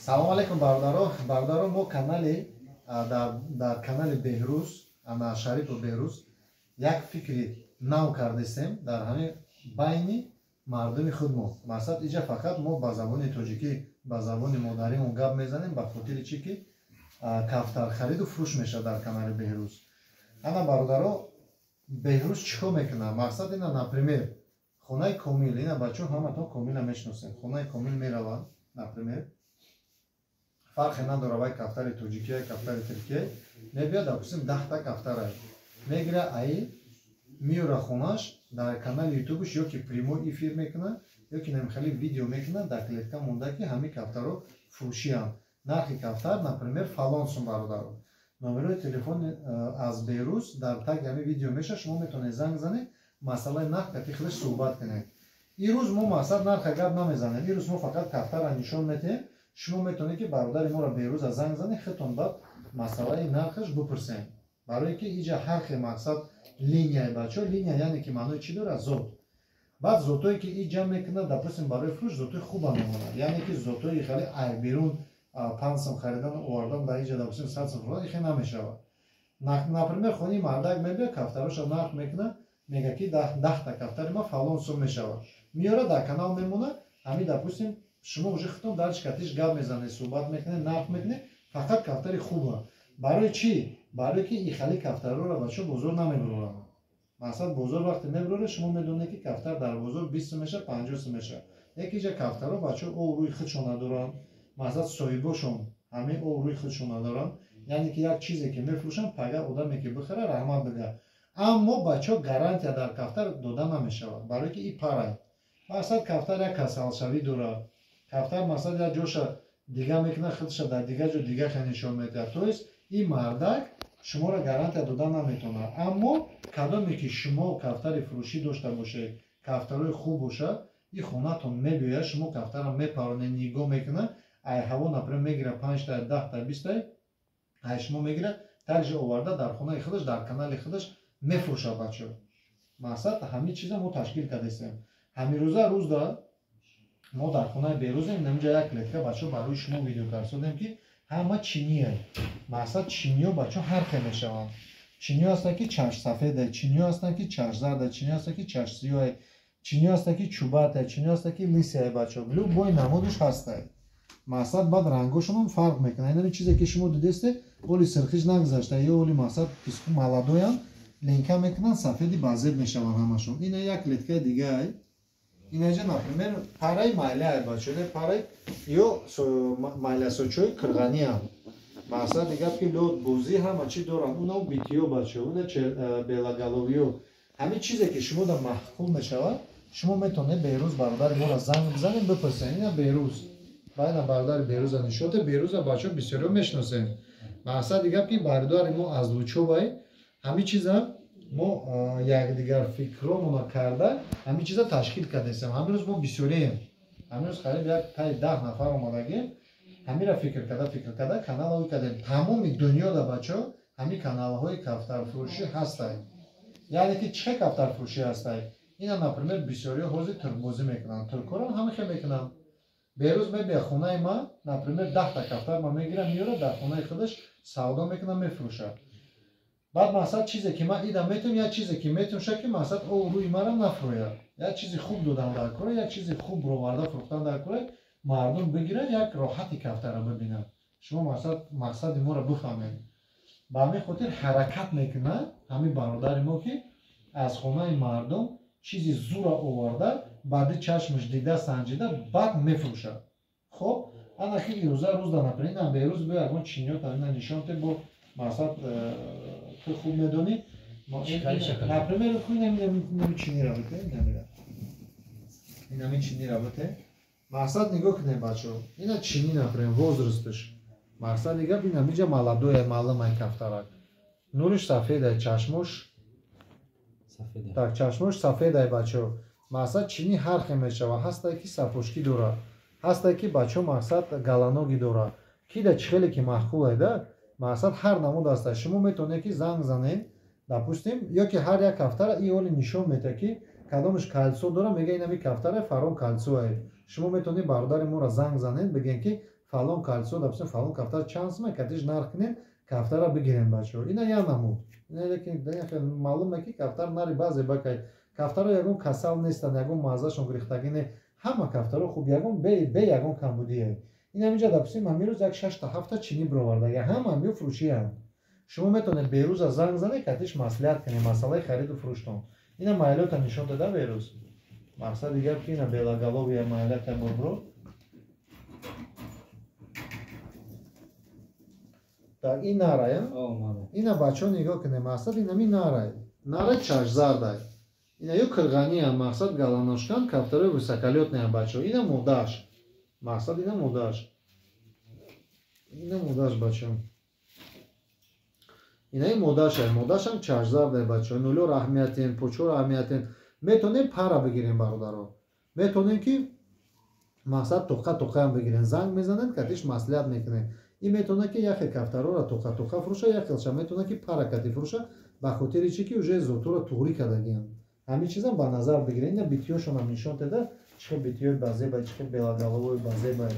Салом алейкум, бародаро. Бародаро, мо канали дар канали Беҳрӯз, ана Шарипу Беҳрӯз, як фикри нав кардесем дар ҳамин байни мардуми худмо. Мақсад, иҷа фақат мо ба забони тоҷикӣ, ба забони модаримон гап мезанем, ба хотири чӣ ки кафтар хариду фурӯш мешавад дар канали Беҳрӯз. Ана, бародаро, Беҳрӯз чӣ кор мекунад? Мақсад, ина, например, хонаи Комил, ина, бачаҳо, ҳаматон Комила мешиносем. Хонаи Комил мераванд, например, фарқе надора, вай кафтари тоҷикия, кафтари туркия, мебиёд, допустим, 10-та кафтара мегира, аи миёра хонаш, дар канали ютубаш ё ки прямой эфир мекунад, ё ки намхели видео мекунад, дар клетка монда, ки ҳамин кафтаро фурӯшианд, нархи кафтар, например, фалон сум. Бародаро, номерои телефони аз Берӯз дар таги ҳамин видео мешавад, шумо метавонед занг занед, масъалаи нарх кати худаш суҳбат кунед. Ирӯз мо, мақсад, нарха гап намезанем, ирӯз мо фақат кафтара нишон метиҳем. Шумо метавонед, ки бародари моро Берӯза занг занед, худтон баъд масъалаи нархаш бипурсем, барое ки иҷа ҳар хел, мақсад, линияи, бачаҳо, линия, яъне ки маънои чӣ дорад? Зот. Баъд зотое ки и ҷамъ мекунад, допустим, барои фурӯш зотои хуба мемонад, яъне ки зотои хеле ай берун 5 сум харидан, овардан, дар иҷа, допустим, 100 сум фурӯхтан, ихе намешавад. Например, хони мардак мебиёд, кафтароша нарх мекунад, мега ки 10-та кафтари ма фалон сум мешавад, меёрад, дар канал мемонад. Ҳамин, допустим, шумо уже худтон дар катиш гап мезанед, суҳбат мекунед, нарх мекунед, фақат кафтари хуба. Барои чӣ? Барое ки ихали кафтарора, бачаҳо, бозор намебуроранд. Мақсад, бозор вақте мебуроред, шумо медонед, ки кафтар дар бозор 20 сум мешавад, 50 сум мешавад. Яке иҷа кафтаро, бачаҳо, обрӯи худшон надоранд. Мақсад, соҳибошон ҳамин обрӯи худшон надоранд, яъне ки як чизе ки мефурӯшанд, пага одаме ки бихара, раҳмат бига. Аммо, бачаҳо, гарантия дар кафтар дода намешавад, барое ки и парай. Мақсад, кафтар як касалшавӣ дорад, кафтар, мақсад, як ҷоша дига мекунад, худша дар дигар ҷо дига хел нишон медиҳад. То есть ин мардак шуморо гарантия дода наметавонад. Аммо кадоме ки шумо кафтари фурӯшӣ дошта бошед, кафтарои хуб бошад, и хонатон мебиёяд, шумо кафтара мепаронед, нигоҳ мекунад, ай ҳаво, например, мегирад панҷта, 10-та, 20-та ай шумо мегирад, также оварда, дар хонаи худаш, дар канали худаш мефурӯшад. Бачаҳо, мақсад, ҳамин чиза мо ташкил кардастем. Ҳамин рӯза рӯзда мо дар хонаи Берӯзем. Инаминҷа як клетка, бачаҳо, барои шумо видео карсодем, ки ҳама чиние. Мақсад, чиниё, бачаҳо, ҳар хел мешаванд. Чиниё ҳастанд, ки чашмсафеда, чиниё ҳастанд, ки чашмзарда, чиниё ҳастанд, ки чашмсиёҳе, чиниё ҳастанд, ки чубата, чиниё ҳастанд, ки лысая. Бачаҳо, любой намудаш ҳастай. Мақсад, баъд рангошонам фарқ мекунад. Инами чизе ки шумо дидесте, оли сирхиш нагузашта ё оли, мақсад, писку молодой ян, линька мекунанд, сафеди базеб мешаванд ҳамашон. Ина як клеткаи дигаай. Инаҷа, например, параи майляй, бачаҳо, параи ё майлясочои қирғаниам. Мақсад, дигар ки лод бозӣ ҳама чӣ доранд, уна битиё, бачаҳо, уна белоголовый ё. Ҳамин чизе ки шумо да маъқул мешавад, шумо метавонед Беҳрӯз бародари моро занг бизанед, бипурсед. Ина Беҳрӯз, байна бародари Беҳрӯза нишоте. Беҳрӯза, бачаҳо, бисёриҳо мешиносем. Мақсад, дигар ки бародари мо аз Лучобай. Ҳамин чиза мо якдигар фикромона карда, ҳамин чиза ташкил кардастем. Ҳамин рӯз мо бисёрием, ҳамин рӯз қариб як таи 10 нафар омадагем. Ҳамира фикр карда, фикр карда, каналҳое кардем. Тамоми дунёда, бачаҳо, ҳамин каналҳои кафтарфурӯшӣ ҳастай. Яъне ки чӣ кафтарфурӯшӣ ҳастай? Ина, например, бисёриҳо ҳозир туркбозӣ мекунанд, туркҳоро ҳама хел мекунанд. Берӯз мебия хонаи ма, например, 10-та кафтар ма мегирам, меёрад, дар хонаи худаш савдо мекунад, мефурӯшад. Баъд, мақсад, чизе ки ман ида метавонам, як чизе ки метавонша, ки, мақсад, рӯи мара нафурӯяд, як чизи хуб додан дар кора, як чизи хуб роварда фурӯхтан дар кора, мардум бигирад, як роҳати кафтара бибинад. Шумо, мақсад, мақсади моро бифаҳмед. Ба ҳамин хотир ҳаракат мекунад ҳамин бародари мо, ки аз хонаи мардум чизи зура оварда, баъди чашмаш дида, санҷида, баъд мефурӯшад. Хоб, ана ки ирӯза рӯз да, например, ина берӯз биё, ягон чиниёта ина нишон те бо. Мақсад, ту хуб медонӣ, например, инами чинира бите, инами чинира бите. Мақсад, нигоҳ кунед, бачаҳо, ина чини, например, возраст аш. Мақсад, дигар инамиҷа молодой я, маълумай кафтарак, нуриш сафедай, чашмош так, чашмош сафедай, бачаҳо. Мақсад, чини ҳар хел мешавад. Ҳастае, ки сапожки дорад, ҳастае, ки, бачаҳо, мақсад, голоногий дорад, ки да чӣ хеле ки маъқулай да. Мақсад, ҳар намуд аста. Шумо метавонед, ки занг занед, допустим, ё ки ҳар як кафтара и оли нишон медиҳад, ки кадомаш кольцо дора, мега инами кафтара фарон кольцо ае. Шумо метавонед бародари моро занг занед, бигӯед, ки Фалон кольцо, допустим, фалон кафтар чанд сумай, катиш нарх кунен, кафтара бигирен бачаҳо. Ина я намуд. Ина лекин маълуме ки кафтар нари баъзе бакай. Кафтаро ягон касал нестанд, ягон маззашон гирифтагӣ не. Ҳама кафтаро хуб, ягон бе ягон камбудие. Ин ҳаминҷа допустим ҳамин рӯз як 6 та 7 та чинӣ бировардага, ҳама ҳамиё фурӯшиянд. Шумо метавонед Берӯза занг занед, катиш маслиҳат кунед масъалаи хариду фурӯштон. Ина майлота нишон дода Берӯз. Мақсади гап ки ина белоголовия майлата бурбро. Так, ин нарая? Ина бачаҳо нигоҳ кунед, мақсад инами нарай. Нарай чашзардай. Ина ё кирғаниян, мақсад галаношкан, кафтарои высоколётныян бачаҳо. Ина модаш. Мақсад ина модаш. Ина модаш бачаҳо. Инаи модашай, модашам чашзардай бачаҳо. Нулё раҳмиятен, почо раҳмиятен. Метонем пара бигирем бародаро. Метонем ки мақсад тоқа тоқаам бигирем. Занг мезанед, катиш маслиҳат мекунем. Ин метавонад ки як хел кафтарора тоқа тоқа фурӯша, як хелша метавонад ки пара кати фурӯша, ба хотири чи ки уже зотура туғрӣ кардагиам. Ҳамин чизам ба назар бигиред. Ина битиёшонам нишон деда, чӣ хел битиёи базебай, чӣ хел белоголовои базебай.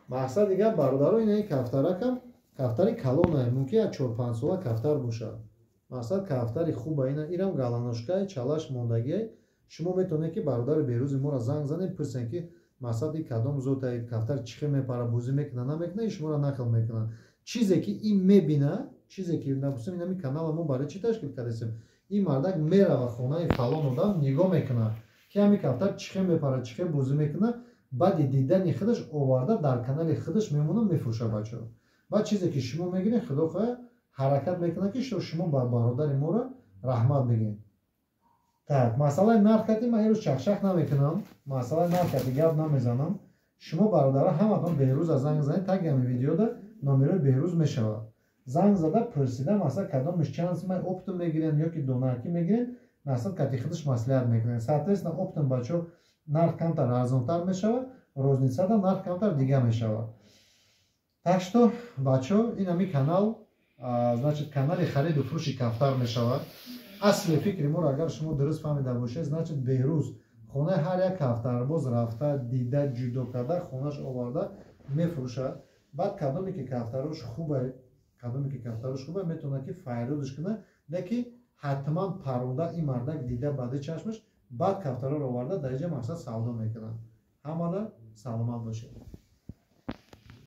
Мақсад дигар бародаро инаи кафтаракам кафтари калонае, мумкин як 4-5 сола кафтар бошад. Мақсад кафтари хуба, ина ирам галаношкай, чалаш мондагиай. Шумо метавонед ки бародари Берӯзи моро занг занед, пурсед ки мақсад ин кадом зотай, кафтар чӣ хел мепара, бозӣ мекуна, намекуна, ин шуморо нақл мекунад. Чизе ки ин мебина, чизе ки напустим, инами канала мо барои чӣ ташкил кардасем? Ин мардак мерава хонаи фалон одам, нигоҳ мекунад ки ҳамин кафтар чӣ хел мепара, чӣ хел бозӣ мекуна, баъди дидани худаш оварда дар канали худаш мемонад, мефурӯшад бачаҳо. Баъд чизе ки шумо мегиред, худо хоҳад ҳаракат мекунад ки шумо ба бародари моро раҳмат бигӯед. Так, масъалаи нарх кати ман имрӯз чахчах намекунам, масъалаи нарх кати гап намезанам. Шумо бародаро ҳаматон Беҳрӯза занг занед, таги ҳамин видеода номерои Беҳрӯз мешавад. Занг зада пурсида масалан кадомиш чанд сумай оптом мегирен ё ки донакӣ мегирен, масалан кати худаш маслиҳат мекунед. Соответственно, оптом бачаҳо нарх камтар арзонтар мешавад, розницада нарх камтар дига мешавад. Так что бачаҳо, ин ҳамин канал, значит, канали хариду фурӯши кафтар мешавад. Асли фикри моро агар шумо дуруст фаҳмида бошед, значит Беҳрӯз хонаи ҳар як кафтарбоз рафта, дида, ҷудо карда, хонаш оварда мефурӯшад. Баъд кадоме ки кафтарош хубай, кадоме ки кафтарош хубай, метавонад ки файрудаш кунад, лекин ҳатман паронда ин мардак дида баъди чашмаш, баъд кафтароро оварда дар инҷа мақсад савдо мекунад. Ҳамада саломат бошед.